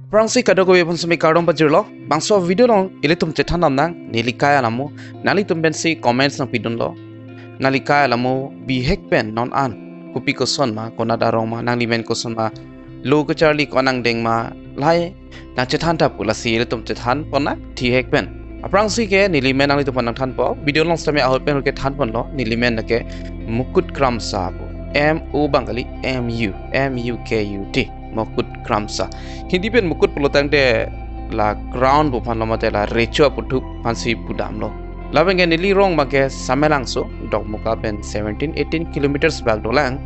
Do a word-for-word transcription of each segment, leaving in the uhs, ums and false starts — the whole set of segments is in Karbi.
Aphrangsi kadokave aphan semi kardom pajirlo. Bangso video along ilitum chethan damnang neli kai alamo. Nanglitum pensi comments nangpidunlo. Neli kai alamo bihek pen non an kopi koson ma, konat arong ma, nanglimen koson ma, lo kacharli ko-an angdeng ma, lahai nangchethan tha pu, lasi ilitum chethan ponnang thihek pen. Aphrangsi ke neli men nanglitum aphan nangthanpo. Video along sitame ahut pen ahut ke than ponlo. Neli men ke Mukut Kramsa pu. M O bang kali, M U, M U K U T. Mukut Kramsa. Hindi pen Mukut pulo tangte la crown pu aphanlo mate la recho aputhuk aphansi pudamlo. Lapen ke neli rong bang ke Samelangso, Dokmoka pen seventeen eighteen kilometers bak dolang.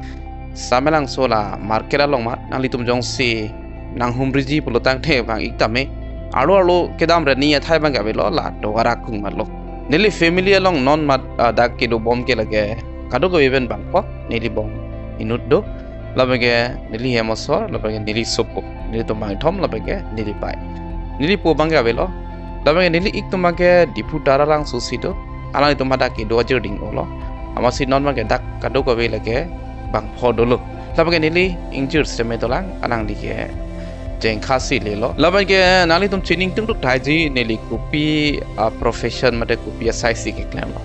Samelangso la market along ma, nanglitum jongsi nanghumriji pulo tangte vang-ik tame. Arlo arlo kedam rani athai bang ke avelo, la tovar akung matlo. Neli family along non mat, ah, dak kedobom ke lake kadokave pen bangpo, neli bong inut do. Lapen ke neli hem asor, lapen ke neli sopo. Nelitum bangkethom, lapen ke neli pai. Neli po bang ke avelo. Lapen ke neli ik atum bang ke Diphu Taralangso si do. Alanglitum hadak kedo ajirding olo. Amatsi non bang ke dak kadokave lake bangpho dolo. Lapen ke neli ingjir sitame dolang, alangli ke Jengkha si lelo. Lapen ke nanglitum chini ingtung duk thaiji neli kopi, ah, profession mate kopi asai si keklemlo.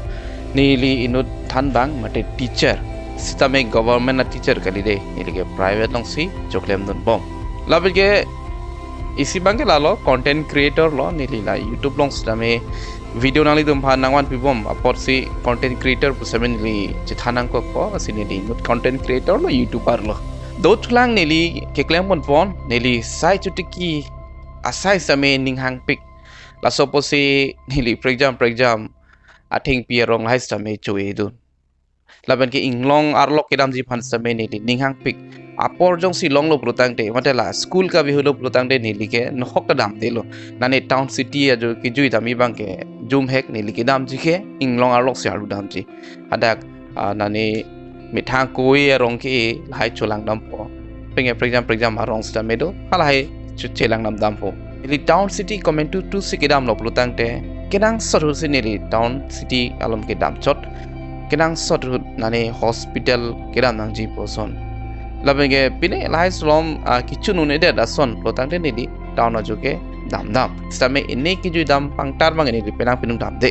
Neli inut thanbang mate teacher. Sitame government a-teacher kali de. Neli ke private alongsi choklemdunbom. Lapen ke isi bang ke lalo content creator lo, neli la YouTube along sitame video nanglitum aphan nangvanpibom apotsi content creator pu sitame neli chethan nangkokpo, lasi neli inut content creator lo, YouTuber lo. Dothulang neli keklem ponpon, neli sai chotiki asai sitame ning hangpik. Laso apotsi neli prekjam prekjam athengpi arong lahai sitame cho-edun. Lapen ke inglong arlok kedamji aphan sitame neli ning hangpik. Apor jongsi longlo pulo tangte, mate la school kave helo pulo tangte neli ke nohok ta damdelo. Nane town city ajo kejui dam-i bang ke jumhek, neli kedamji ke inglong arlok si arlu damji. Hadak, ah, nane methang koi arong ke lahai cholangdampo. Penge prekjam prekjam arong sitame do, halahai cho-, chelangdamdampo. Neli town city komantu tu si kedamlo pulo tangte, kenangsot ahut si neli town city along kedam chot. Kenangsot ahut nane hospital kedam nangji pu ason. Lapen ke pine lahai ason, ah, kechun un-edet ason pulo tangte neli town ajo ke damdam. Sitame ine kejui dam pangtar bang neli penang penung damde.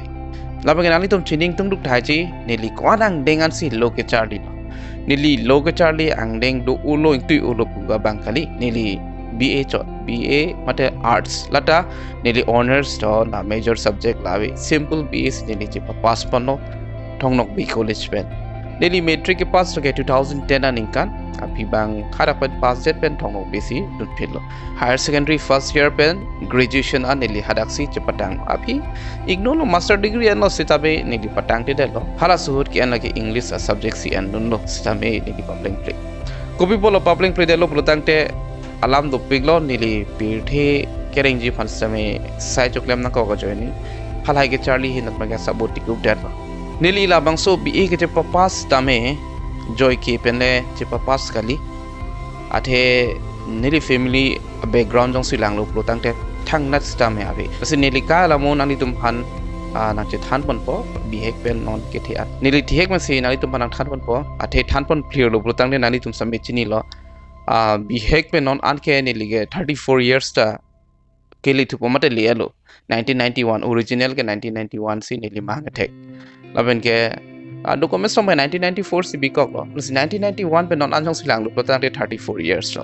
Lapen ke nanglitum chini ingtung duk thaiji, neli ko-an angdeng ansi lo kecharlilo. Neli lo kecharli angdeng do-olo, ingtui-olo pu abang kali. Neli B A chot, B A mate arts. Lata neli honours do, na major subject la ave. Simple B A si neli chepapass ponlo Thong Nokbe College pen. Neli matric kepass lo ke two thousand ten aningkan. Aphi bang hadak pen pass det pen Thong Nokbe si dunphitlo. Higher secondary first year pen graduation an neli hadak si chepatang. Aphi IGNOU along master degree enlo sitame neli patangtedetlo. Halaso ahut ke-en lake English a-subject si endunlo sitame neli paplengple. Kopi apotlo paplengpledetlo pulo tangte alam dopiklo, neli pirthe kerengji aphan sitame sai choklem nangkok ajoine. Halahai kecharli hinat bang ke sabot tikuk detlo. Neli labangso B A ke chepapass tame joike pen le chepapass kali. Athe neli family background jongsi langlo pulo tangte thangnat sitame ave. Lasi neli kai alamo nanglitum aphan, ah, nangchethan ponpo, bihek pen non kethe an. Neli thihek pensi nanglitum aphan nangthan ponpo, athe than pon clear lo pulo tangte nanglitum sitame chinilo. Ah, bihek pen non an ke neli ke thirty-four years ta kele thupo mate le-etlo. Nineteen ninety-one, original ke nineteen ninety-one si neli mahang kethek. Lapen ke, ah, document song pen nineteen ninety-four si bikoklo. Lasi nineteen ninety-one pen non an jongsi langlo pulo tangte thirty-four years lo.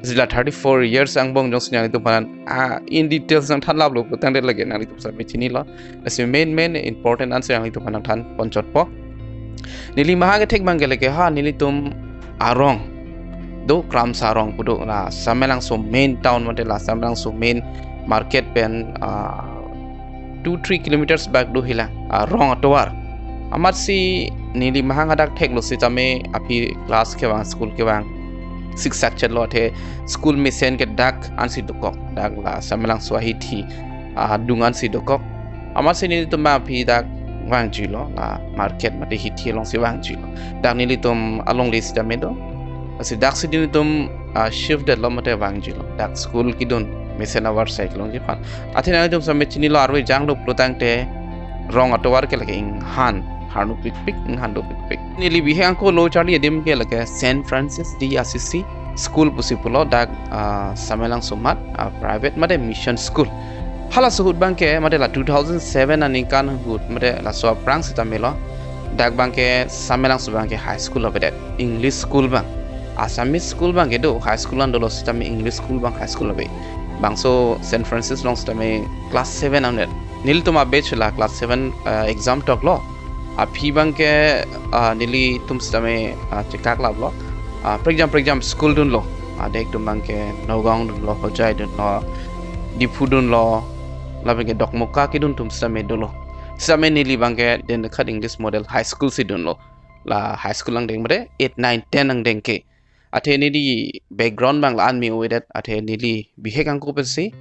Lasi la thirty-four years angbong jongsi nanglitum aphan, ah, in details nangthanlaplo pulo tangte lake nanglitum sitame chinilo. Lasi main main important ansi nanglitum aphan nangthan pon chotpo. Neli mahang kethek bang ke lake ha nelitum arong do, Kramsa arong pu do, la Samelangso main town mate la Samelangso main market pen, ah, two three kilometers bak do hilang, ah, rong atovar. Amatsi neli mahang hadak theklo sitame aphi class kevang, school kevang siksak chetlo, athe school mesen ke dak ansi dokok, dak la Samelangso ahithi, ah, adung ansi dokok. Amatsi nelitum aphi dak vangjuilo, la market mate hithi alongsi vangjuilo. Dak nelitum alongle sitame do. Lasi daksi nelitum, ah, shift detlo mate vangjuilo. Dak school kedun mesen avar side alongji aphan. Athe nanglitum sitame chinilo, arve janglo pulo tangte rong atovar ke lake inghan harnu pikpik, inghan dopikpik. Neli bihek angko lo charli adim ke lake Saint Francis de Assisi. school pusi pulo, dak ah, Samelangso amat ah, private mate mission school. Halaso ahut abangke mate la two thousand seven aningkan ahut mate laso aphrang sitame lo. Dak abangke Samelangso abangke high school avedet. English school abang. Assamese school abangke do, high school an dolo sitame English school abang high school ave. Bangso Saint Francis along sitame class seven anvet. Nelitum a-batch la class seven ah, exam toklo. Aphi abangke ah, nelitum sitame ah, chekaklaplo. Ah, prekjam prekjam school dunlo. Adek atum abangke Nagaon dunlo, Hojai dunlo, Diphu dunlo, labangke Dokmoka kedun atum sitame dolo. Sitame neli abangke Dendakhat English Model High School si dunlo. La high school angdeng mate eight, nine, ten angdeng ke. Athe neli background abang la-an me-o-edet, athe neli bihek angko pensi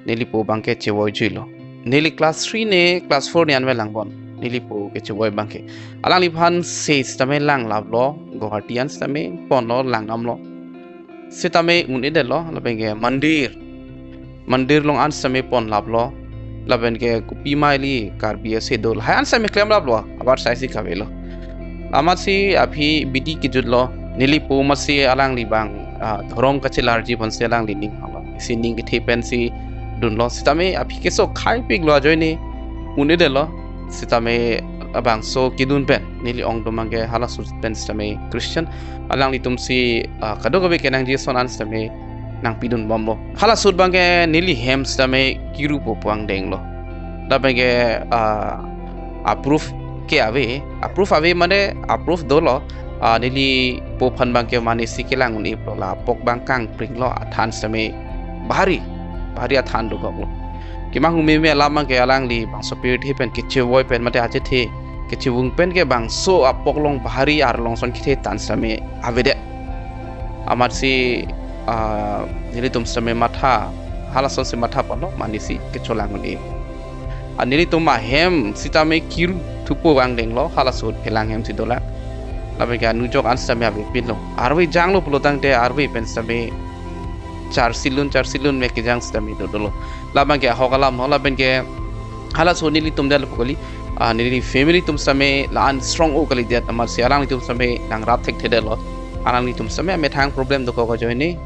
neli po abangke chevoijuilo. Neli class three ne class four ne anvet lang bon, neli po kechevoi abangke. Alangliphan se sitame langlaplo, Guwahati an sitame ponlo, langdamlo. Sitame un-edetlo, labangke mandir. Mandir along an sitame ponlaplo. Labangke kopi maili Karbi ase do, lahai an sitame klemlaplo, abar saisi kavelo. Amatsi aphi bidi kejutlo, neli po amatsi alangli abang ah, dhorom kachelarji ponsi alangli ning hanglo. Si ning kethe pensi dunlo, sitame aphi keso khaipiklo ajoine un-edetlo. Sitame labangso kedun pen neli ong atum abangke halaso pen sitame Christian. Alanglitumsi ah, kadokave kenangji ason an sitame nangpidunbomlo. Halaso ahut abangke neli hem sitame kiru po pu angdenglo. Labangke ah, a-proof ke ave, a-proof ave mane a-proof dolo. Ah, neli po aphan abangke mane si kelang un-eplo, la apok abang kangpringlo, athan sitame bahari, bahari athan dokoklo. Kemang humeme alam abangke alangli bangso pirthe pen kechevoi pen mate achethe kechevung pen ke bangso apok along bahari arlong ason kethe than sitame avedet. Amatsi ah, nelitum sitame matha, halasonsi matha ponlo, mane si kecholang un-e. Ah, nelitum ahem sitame kiru thupo angdenglo, halaso ahut phelang hem si dolang. Labangke anujok an sitame avepinlo. Arve janglo pulo tangte arve pen sitame charsilun charsilun me kejang sitame dodolo. Labangke ahok alam ho, labangke halaso ahut nelitum detlo pu kali. Ah, neli family atum sitame la-an strong-o kalidet, amatsi alanglitum sitame nangrap thekthedetlo. Alanglitum sitame amethang problem dokok ajoine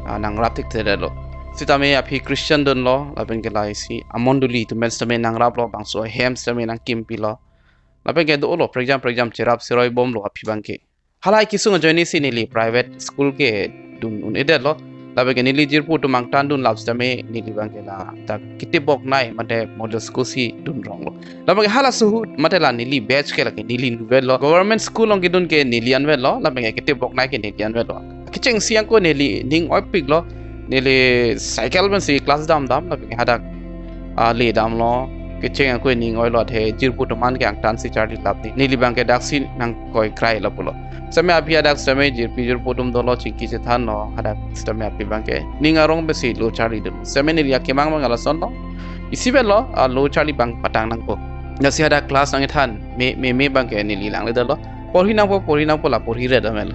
ah, nangrap thekthedetlo. Sitame aphi Christian dunlo, labangke la isi amondoli atum pen sitame nangraplo, bangso hem sitame nangkimpilo. Labangke dolo, prekjam prekjam cherap cheroibomlo aphi abangke. Halahai kesung ajoine si neli private school kedun un-edetlo. Labangke neli jirpo atum angtan dunlap sitame neli abangke la dak Keteboknai mate model school si dunronglo. Labangke halaso ahut mate la neli batch ke lake neli inutvetlo. Government school along kedun ke neli anvetlo, labangke Keteboknai ke neli anvetlo. Kechengsi angko neli ning oipiklo. Neli cycle pensi class damdam, labangke hadak ah, ledamlo. Kecheng angko ning oilo, athe jirpo atum an ke angtansi charlilap di. Neli abangke daksi nangkoi krailo pulo. Sitame aphi hadak sitame jirpi jirpo atum dolo, chingki chethanlo, hadak sitame aphi abangke ning arong pensi lo charlidun. Sitame neli akemang abang lasonlo. Isi pen lo, ah, lo charli abang patang nangpo. Lasi hadak class nangkethan me, meme abangke neli langledetlo. Porhi nangpo, porhi nangpo, la porhiret amel.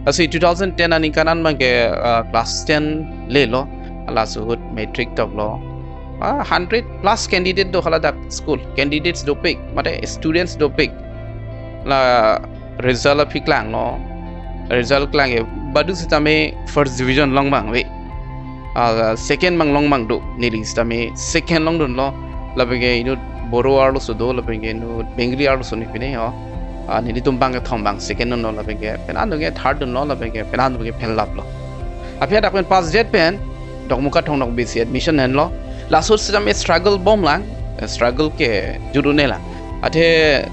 Lasi two thousand ten aningkan an abangke ah, class ten lelo. Halaso ahut matric toklo. Ah, hundred plus candidate do haladak school. Candidates dopik, mate students dopik. La result aphi klanglo. Result klangke badu sitame first division long abang ave. Ah, second abang long abang do, neli sitame second longdunlo. Labangke inut Boro arloso do, labangke inut Bengali arloso ni pine ho. Ah, nelitum abangke thom abang second dunlo, labangke penang abangke third dunlo, labangke penang abangke phenlaplo. Aphi hadak pen pass det pen Dokmoka Thong Nokbe si admission henlo. Laso ahut sitame struggle bomlang, eh, struggle kejut un-elang. Athe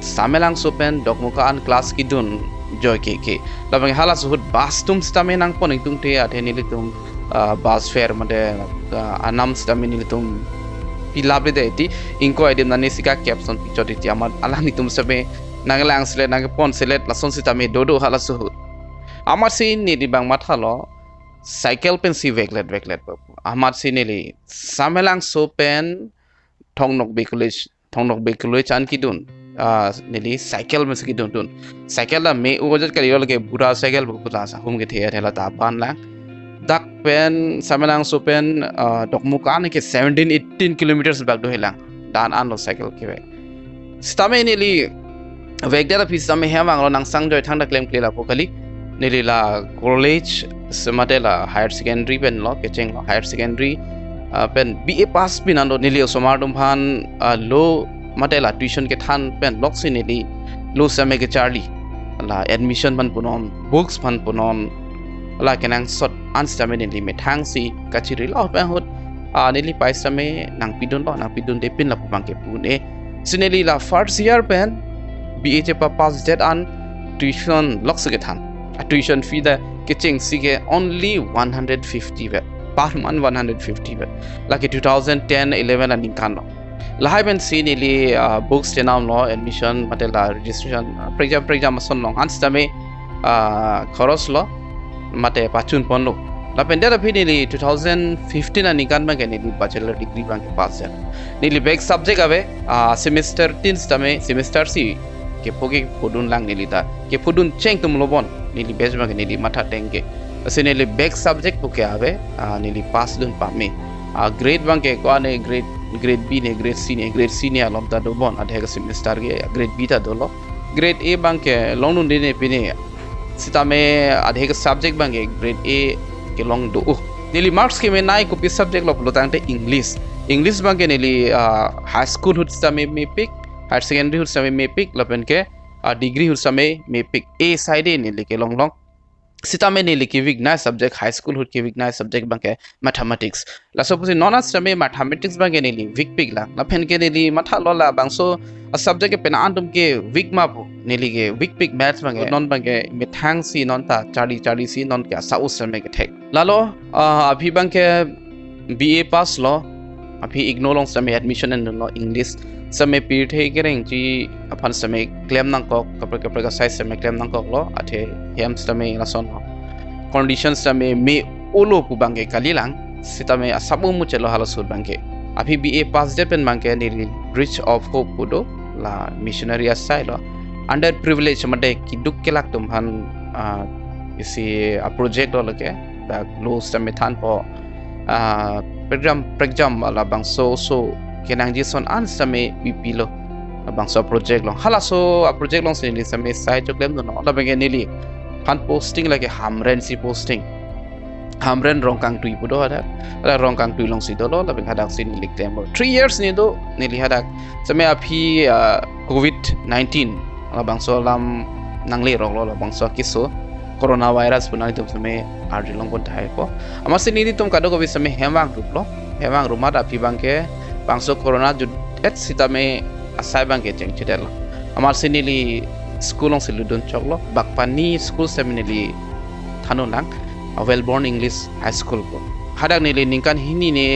Samelangso pen Dokmoka an class kedun joike ke. Labangke halaso ahut bus atum sitame nangpon ingtungte, athe nelitum ah, bus fare mate ah, anam sitame nelitum pilapledet ti, ingkoi adim nani sika kep ason pichot ti, amat alanglitum sitame nanglang selet, nangpon selet, lason sitame dodo halaso ahut. Amatsi neli abang mathalo, cycle pensi veklet veklet. Amatsi neli Samelangso pen Thong Nokbe College, Thong Nokbe College an kedun, ah, neli cycle pensi keduntun. Cycle ta me-o ajat kali, lake bura cycle pu puta sa hum kethe athela ta banlang. Dak pen Samelangso pen ah, Dokmoka an ke seventeen eighteen kilometers bak dohelang. Dan anlo cycle kevek. Sitame neli vekdet aphi sitame hem vanglo, nangsang joi thangta klemkle lapu kali. neli la college se mate la higher secondary pen lo kecheng lo, higher secondary ah, pen B A pass pin an lo, neli osomar atum aphan ah, lo mate la tuition kethan pen loksi neli lo sitame kecharli, la admission aphan punon, books aphan punon, la kenangsot an sitame neli methang si kachiri lo pen ahut ah, neli pai sitame nangpidun lo, nangpidunde pin lapu abang ke pu-un-e. Si neli la first year pen B A chepa pass det an tuition loksi kethan. A tuition fee ta kechengsi ke only one hundred fifty vet. Per month one hundred fifty vet. Lake two thousand ten eleven aningkan lo. Lahai pensi neli ah, books chenam lo, admission mate la registration ah, prekjam prekjam ason along an sitame ah, khoros lo mate pachun ponlo. Lapen det aphi neli two thousand fifteen aningkan abang ke neli bachelor degree abang ke pass det. Neli back subject ave ah, semester tin sitame semester isi kepho kephodun lang neli ta. Kephodun cheng atum lo bon. Neli batch abang ke neli matha tengke. Lasi neli back subject pu ke ave ah, neli pass dun pame. Ah, grade abang ke ko-an ne grade grade B ne grade C ne grade C ne alom ta do bon. Adhe ke semester ke grade B ta dolo. Grade A abang ke longdunde ne pine. Sitame adhe ke subject abang ke grade A kelong do. Neli marks kemenei kopi subject lo pulo tangte English. English abang ke neli ah, high school ahut sitame mepik, higher secondary ahut sitame mepik, lapen ke ah, degree ahut sitame mepik. A side neli kelong long. Sitame neli ke-weakness subject, high school ahut ke-weakness subject abang ke mathematics. Laso pusi non an sitame mathematics abang ke neli weak pik lang. Lapen ke neli matha lo labangso a subject ke pena an atum ke weak ma pu. Neli ke weak pik maths abang ke. Non abang ke methang si non ta charli charli si non ke asa us sitame kethek. Lalo ah, aphi abang ke B A pass lo, aphi IGNOU along sitame admission endun lo English. Sitame pirthe kerengji aphan sitame klem nangkok, kaprek kaprek asai sitame klem nangkok lo, athe hem sitame lason lo. Condition sitame me-olo pu abang ke kali lang, sitame asap muchelo halaso ahut abang ke. Aphi B A pass det pen abang ke neli Bridge of Hope pu do, la missionary asai lo. Underprivileged mate keduk kelak atum aphan ah, isi a project lo lake. Dak lo sitame thanpo ah, prekjam prekjam labangso oso kenangji ason an sitame pipilo. Labangso project along. Halaso a project alongsi neli sitame sai choklem dun lo. Lapen ke neli aphan posting lake Hamren si posting. Hamren Rongkangtui pu do hadak. Hadak Rongkangtui alongsi dolo, lapen hadak si neli klemlo. Three years ne do, neli hadak. Sitame aphi ah, covid nineteen labangso alam nangle rok lo, labangso keso coronavirus pu nanglitum sitame arjulong pon tahai po. Amatsi nelitum kadokave sitame hem vangrup lo. Hem vangrup amat aphi abang ke bangso corona jut et sitame asai abang ke chengchedet lo. Amatsi neli school alongsi lutdun chok lo. Bakpani school sitame neli thandun lang, ah, Wellborn English High School pu. Hadak neli ningkan hini ne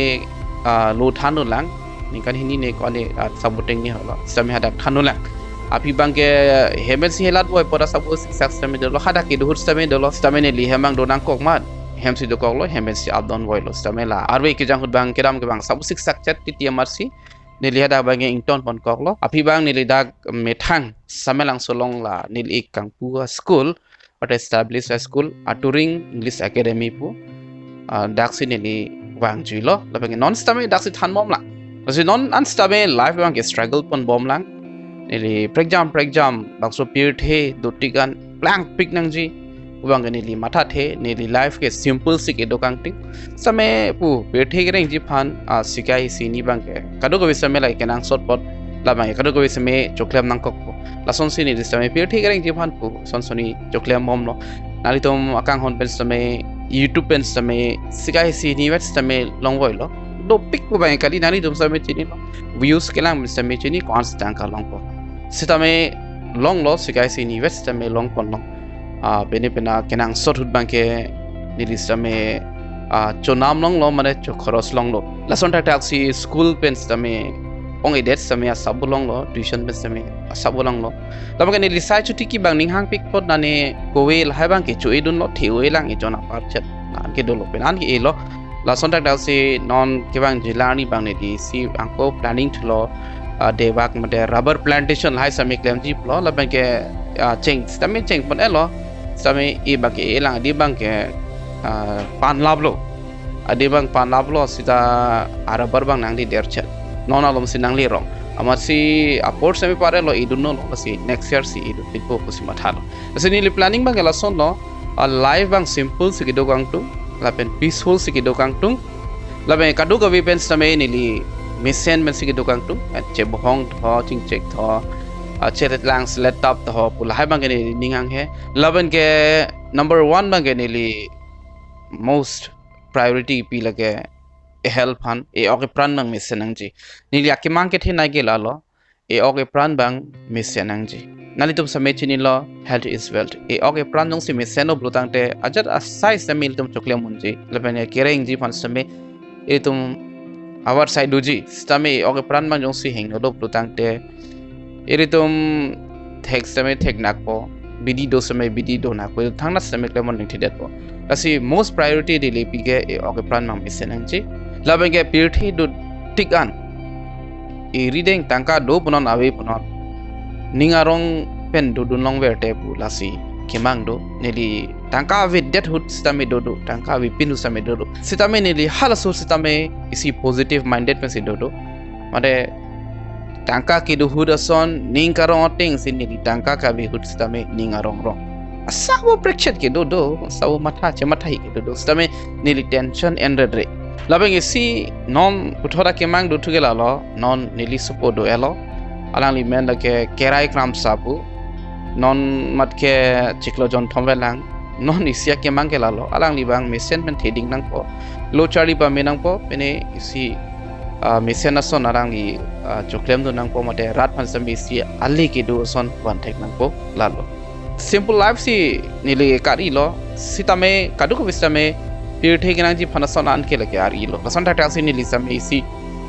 ah, lo thandun lang. Ningkan hini ne ko-an ne ah, sabuteng ne holo. Sitame hadak thandun lang. Aphi abang ke hem pensi helat voi pora sabu siksak sitame dolo. Hadak kedo ahut sitame dolo. Sitame neli hem abang do nangkok amat. Hem si dokok lo, hem pensi up down voi lo. Sitame la arve kejang ahut abang kedam ke abang sabu siksak chet titi amatsi. Neli hadak abang ke ington pon kok lo. Aphi abang neli dak methang Samelangso along la neli ik kangpu a school, mate established a school, Aturing English Academy pu. Ah, daksi neli vangjuilo, lapen non sitame daksi thanbom lang. Lasi non an sitame life abang ke struggle ponbom lang. Neli prekjam prekjam bangso pirthe dotik an plangpik nangji pu abang ke neli mathathe, neli life ke simple si kedo kangting. Sitame pu pirthe kerengji aphan ah, sikai isi hini abang ke kadokave sitame lake kenangsot apot labang ke kadokave sitame choklem nangkokpo. Lasonsi neli sitame pirthe kerengji aphan pu son soni choklembomlo. Nanglitum akanghon pen sitame, YouTube pen sitame, sikai isi hini vet sitame longvoilo. Dopik pu abang ke kali, nanglitum sitame chinilo. Views kelang pen sitame chini, ko-an setang kalongpo. Sitame longlo, sikai isi hini vet sitame longponlo. Ah, pine pina kenangsot ahut abang ke neli sitame ah, chonam longlo, mane chokhoros longlo. Lason thakthak si school pen sitame ong-edet sitame asap longlo, tuition pen sitame asap longlo. Labang ke neli sai chotiki abang ning hangpik apot nane kove lahai abang ke cho-edunlo, the-o-e lang ejon apar chet. Nang kedolo pen an ke-elo. Lason thakthak si non kevangji arni abang neli si angko planning thulo, ah, debak mate rubber plantation lahai sitame klemji pulo, labang ke ah, cheng sitame cheng pon-elo. Sitame e abang ke e lang, adi abang ke ah, pan laplo. Adi abang pan laplo sita a rubber abang nangli der chet. Non alom si nangli rong. Amatsi apor sitame par-elo, edunlo, lasi next year si edun pitpo pusi mathalo. Lasi neli planning abang ke lasonlo. A life abang simple si kedo kangtung, lapen peaceful si kedo kangtung. Lapen kadokave pen sitame neli mesen pensi kedo kangtung, chebohong tho, chingchek tho, ah, chelet lang selet tap tho pu lahai abang ke neli ning hanghe. Lapen ke number one abang ke neli most priority pi lake e-health aphan, e-ok epran abang mesen nangji. Neli akemang kethenei ke lalo, e-ok epran abang mesen nangji. Nanglitum sitame chinilo, health is wealth. E-ok epran jongsi mesenlo pulo tangte, ajat asai sitame ilitum choklem unji. Lapen kerengji aphan sitame ilitum avar sai doji. Sitame e-ok epran abang jongsi hingno lo pulo tangte, ilitum thek sitame thek nakpo, bidi do sitame bidi do nakpo, thangnat sitame klem un ningthidetpo. Lasi most priority neli pi ke e-ok epran abang mesen nangji. Lapen ke pirthe do tik an, eri deng tangka do punon ave punon, ning arong pen dodun longver te pu lasi kemang do. Neli tangka avedet ahut sitame dodo, tangka avepin ahut sitame dodo. Sitame neli halaso sitame isi positive minded pensi dodo. Mate tangka kedo ahut ason ning karong ateng si neli tangka kave ahut sitame ning arong rong. Asabo prekchet kedo do, asabo matha chematha hi kedo do. Sitame neli tension enredre. Lapen isi non puthot akemang dothu ke lalo, non neli sopo do-etlo. Alangli men lake Kerai Kramsa pu. Non mat ke chiklo jonthom velang. Non isi akemang ke lalo, alangli abang mesen pen theding nangpo. Lo charli pame nangpo, pine isi, ah, mesen ason alangli, ah, choklem dun nangpo, mate rat aphan sitame isi ale kedo ason van thek nangpo lalo. Simple life si neli karilo, sitame kadokave sitame pirthe kenangji aphan ason an ke lake arilo. Lason thakthak si neli sitame isi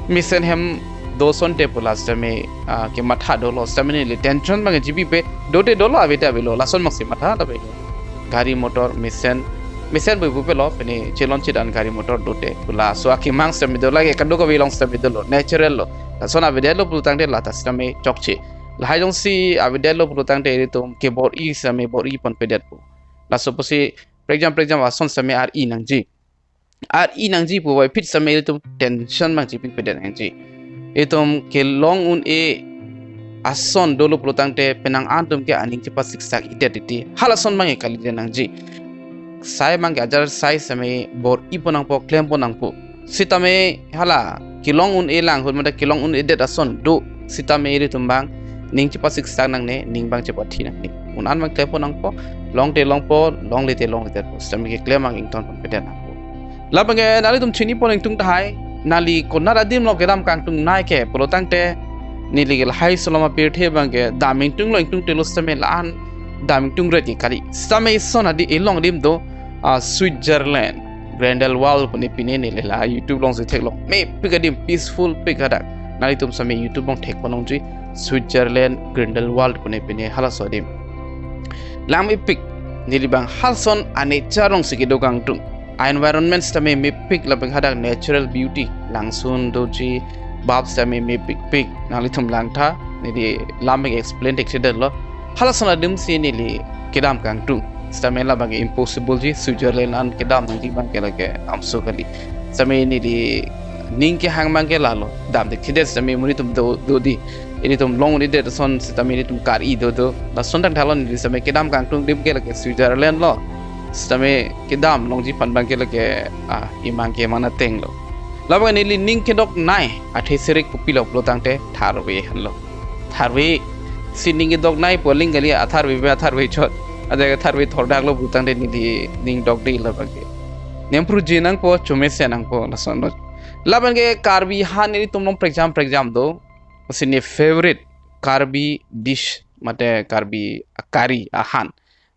mesen hem do asonte pu la sitame, ah, kematha dolo, sitame neli tension abang G B P dote dolo, avete avelo, lason abang si matha ta avelo. Gari motor mesen, mesen bui bupelo, pine chelon chidan gari motor dote pu laso akemang sitame do, lake kadokave along sitame dolo, natural lo. Lason avedetlo pulo tangte la ta sitame chokche. Lahai jongsi avedetlo pulo tangte ilitum kebor-i sitame bor-i ponpedetpo. Laso pusi prekjam prekjam ason sitame ar-i nangji. Ar-i nangji puvoiphit sitame ilitum tension abang chipipedet nangji. Itum kelong un-e ason dolo pulo tangte penang an atum ke aning chepasik sak-idet titi. Halason abang ke kalidet nangji. Sai abang ke ajat sai sitame bor-i pon nangpo, klem pon nangpo. Sitame hala kelong un-e lang ahut mate kelong un-edet ason do sitame ilitum abang ning chepasik sak nangne, ning abang chepathi nangne. Un an abang klem pon nangpo, longte longpo, longle te longledetpo. Sitame keklem abang ington ponpedet nangpo. Labang ke nanglitum chini pon ingtung tahai, nangli konat adim along kedam kangtungnei ke pulo tangte, neli ke lahai soloma pirthe abang ke dam ingtunglo, ingtungtelo sitame la-an dam ingtungret ke kali. Sitame ison adim, ilong adim do, ah, Switzerland, Grindelwald pune pine neli la YouTube alongsi theklong. Mepik adim, peaceful pik hadak. Nanglitum sitame YouTube along thek pon nangji, Switzerland, Grindelwald pune pine halaso adim. Lang mepik, neli abang halason a-nature alongsi kedo kangtung. A-environment sitame mepik, labang hadak natural beauty, langsun doji, bap sitame mepikpik. Nanglitum langtha, neli lam ke explain thekthedetlo. Halason adim si neli kedam kangtung. Sitame labang ke impossible ji, Switzerland an kedam nangji abang ke lake lamso kali. Sitame neli ning kehang abang ke lalo, dam thekthedet sitame monit atum do, do di. Ilitum long un-edet ason sitame ilitum kar-i dodo. Lason thakthak along neli sitame kedam kangtung adim ke lake Switzerland lo. Sitame kedam longji aphan abang ke lake, ah, imang ke mana tenglo. Labang neli ning kedoknei athe serik kopilo pulo tangte tharve henlo. Tharve si ning kedoknei pu aling kali, atharve ave, atharve chot. Ade atharve thordaklo pulo tangte neli ning dokde labang ke. Nempru ji nangpo, chomesen nangpo, lasonlo. Labang ke Karbi ahan nelitum along prekjam prekjam do. Lasi ne favorite Karbi dish mate Karbi akari ahan.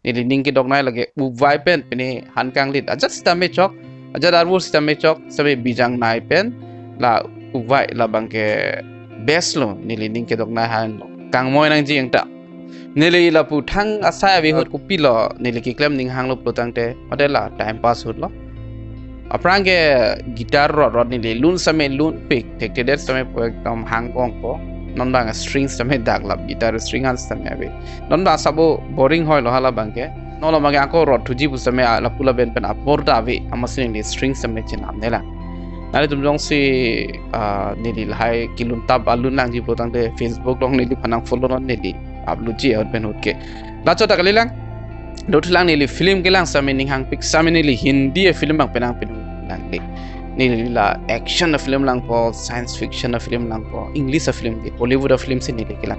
Neli ning kedoknei lake uvai pen pine han kanglit. Ajat sitame chok, ajat arvo sitame chok, sitame bijangnei pen la uvai labang ke best lo, neli ning kedoknei ahan lo. Kangmoi nangji ingta. Neli lapu thang asai ave ahut kopilo neli keklem ning hanglo pulo tangte, mate la time pass ahut lo. Aphrang ke guitar rot rot neli lun sitame lunpik, thekthedet sitame po ekdom hangkongpo. Non abang string sitame daklap, guitar string an sitame ave. Non abang asabo boring hoilo halabang ke. Non labang ke ako rot thuji pu sitame lapu lapen pen apor ta ave, amatsi neli string sitame chenamnelang. Nanglitum jongsi, ah, neli lahai kelun tap alun nangji pulo tangte Facebook along neliphan nang follow non, neli upload ji ahut pen ahut ke. Lachot ta kalilang. Dothulang neli film kelang sitame ning hangpik sitame neli Hindi a-film abang penang penang langle. Neli la action a-film langpo, science fiction a-film langpo, English a-film di, Bollywood a-film si neli kelang.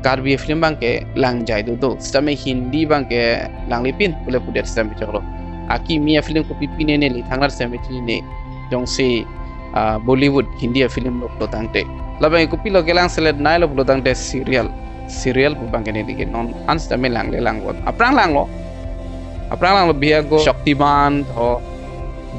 Karbi a-film abangke langjai do do. Sitame Hindi abangke langlepin pule pudet sitame choklo. Akimi a-film kopi pine neli thangnat sitame chinine. Jongsi ah, Bollywood, Hindi a-film lo pulo tangte. Labang kopilo kelang selet nai lo pulo tangte serial. Serial pu abangke neli ke non an sitame langle lang bon. Aphrang langlo. Aphrang langlo biya ko Shaktiman tho,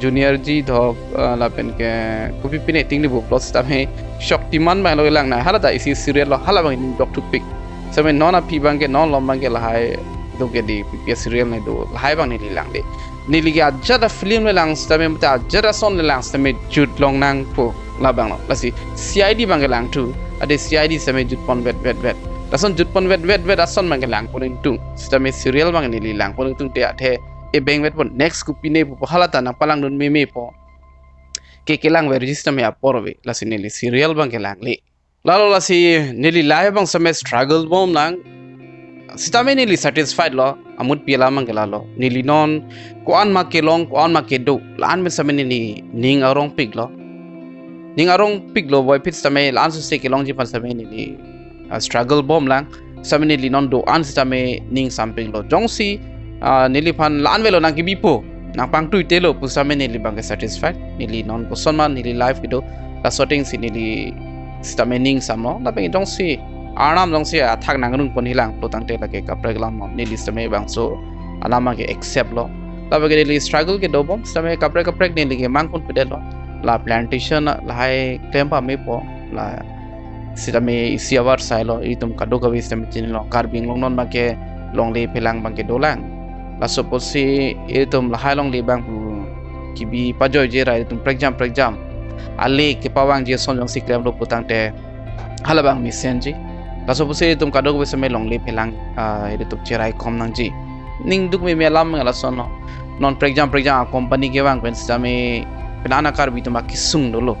Junior G tho, ah, lapen ke kopi pine tingli pu plot sitame Shaktiman abang lo kelang nai. Hala ta isi serial lo hala abang ning dokthupik. Sitame non aphi abangke non lom abangke lahai do ke di P P S serial ne do. Lahai abang neli langle. Neli ke ajat a-film le lang sitame mate ajat ason le lang sitame jut long nangpo labang lo. Lasi C I D abangke langthu. Ade C I D sitame jut pon vet vet vet. Lason jut pon vet vet vet ason abangke langpon ingtung. Sitame serial abang neli langpon ingtungte athe ebeng vetpo next kopine pupo hala ta nangpalangdun memepo. Ke kelang verji sitame apor ave. Lasi neli serial abangke langle. Lalo lasi neli life abang sitame struggle bom lang. Sitame neli satisfied lo, amut pi alam abangke lalo. Neli non ko-an ma kelong, ko-an ma kedo. La-an pen sitame neli ning arongpik lo. Ning arongpik lo, boyphit sitame la-an suse kelongji aphan sitame neli, ah, struggle bom lang. Sitame neli non do-an sitame ning sampik lo. Jongsi ah, neliphan la-an avelo nangkebipo, nangpangtui telo pu sitame neli abangke satisfied. Neli non koson ma neli life kedo, laso atengsi neli sitame ning samlo. Lapen jongsi Arnam jongsi athak nangrung pon hilang pulo tangte lake kaprek alam lo. Neli sitame bangso alam ke accept lo. Lapen ke neli struggle kedo bom sitame kaprek kaprek neli kemang pon pedetlo. La plantation lahai klem pamepo, la sitame isi avarsai lo, itum kadokave sitame chinilo, Karbi Anglong non abangke longle phelang abangke dolang. Laso apotsi itum lahai longle abang pu kebi pajoije ra itum prekjam prekjam ale kepavangji ason jongsi klemlo pulo tangte halabang mesenji. Laso apotsi itum kadokave sitame longle phelang, ah, itum cherai kom nangji. Ning duk meme alam lason lo. Non prekjam prekjam a-company kevang pen sitame pen ana Karbi atum akesung dolo.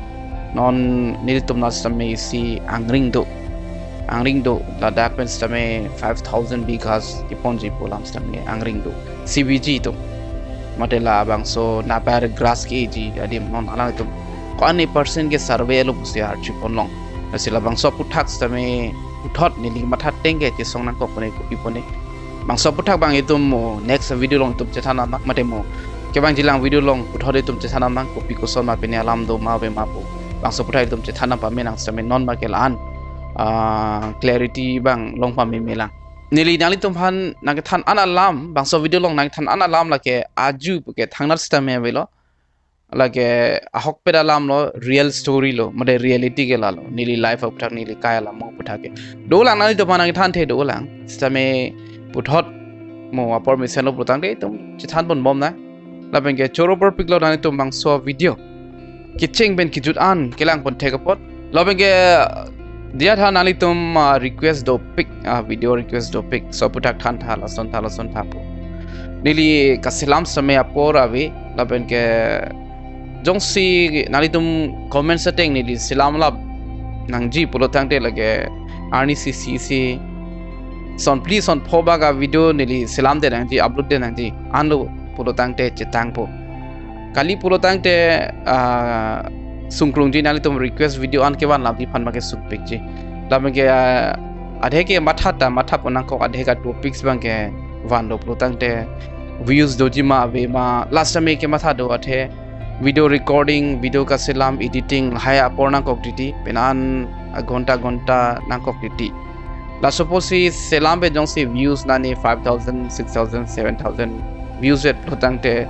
Non nelitum na sitame isi angring do. Angring do, ladak pen sitame five thousand bighas keponji pu alam sitame angring do. C B G atum. Mate labangso nabar grass keji adim non alanglitum ko-an percent ke survey lo pusi arju ponlong. Lasi labangso aphuthak sitame puthot neli matha tengke chesong nangkok pone kopi pone. Bangso aphuthak abang itum mo next video along itum chethan nang mate mo kevangjilang video along puthot itum chethan nang kopi koson ma pine alam do ma ave ma pu. Bangso aphuthak itum chethan nang pame nang sitame non abangke la-an, ah, clarity abang long pameme lang. Neli nanglitum aphan nangkethan an alam, bangso video along nangkethan an alam lake aju puke thangnat sitame avelo. Lake ahokpet alam lo, real story lo, mate reality ke lalo. Neli life aphuthak neli kai alam mo aphuthak ke. Dolang nanglitum aphan nangkethanthe dolang. Sitame puthot mo apor mesenlo pulo tangte itum chethan pon bom nang. Lapen ke choro porpiklo nanglitum bangso video kecheng pen kejut an kelang pon thek apot. Lapen ke diya tha nanglitum, ah, request dopik, ah, video request dopik. So aphuthak thantha lason tha lason tha pu. Neli kaselam sitame apor ave lapen ke jongsi nanglitum comment setting neli selam lap nangji pulo tangte lake arni isi isi son phli son pho bak a-video neli selamde nangji, uploadde nangji. Anlo pulo tangte chetangpo. Kali pulo tangte, ah, sungkrungji nanglitum request video an kevan lamji aphan abangke sungpikji. Lapen ke, ah, adhe ke matha ta matha pon nangkok adhe ka topics abangke vanlo pulo tangte views doji ma ave ma la sitame kematha do athe video recording, video kaselam, editing lahai apor nangkok titi, pen an aghonta ghonta nangkok titi. Laso apotsi selam pen jongsi views nani five thousand, six thousand, seven thousand views vet pulo tangte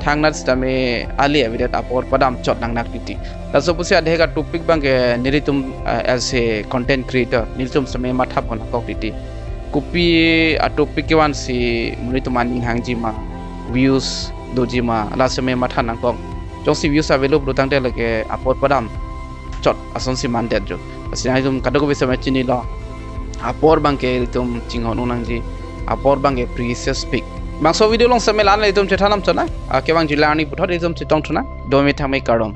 thangnat sitame ale avedet apor padam chot nangnak titi. Laso apotsi adhe ka topic abangke nelitum, eh, as a content creator nelitum sitame matha pon nangkok titi. Kopi a-topic kevansi monit atum aning hangji ma, views doji ma, la sitame matha nangkok. Jongsi views avelo pulo tangte lake apor padam chot asonsi mandet jo. Lasi nanglitum kadokave sitame chinilo. Apor abangke itum chinghon un nangji. Apor abangke precious pik. Bangso video along sitame la-an le itum chethan nang chot nang. Ah, kevangjilang arni puthot itum chetong thu nang. Dome thangme kardom.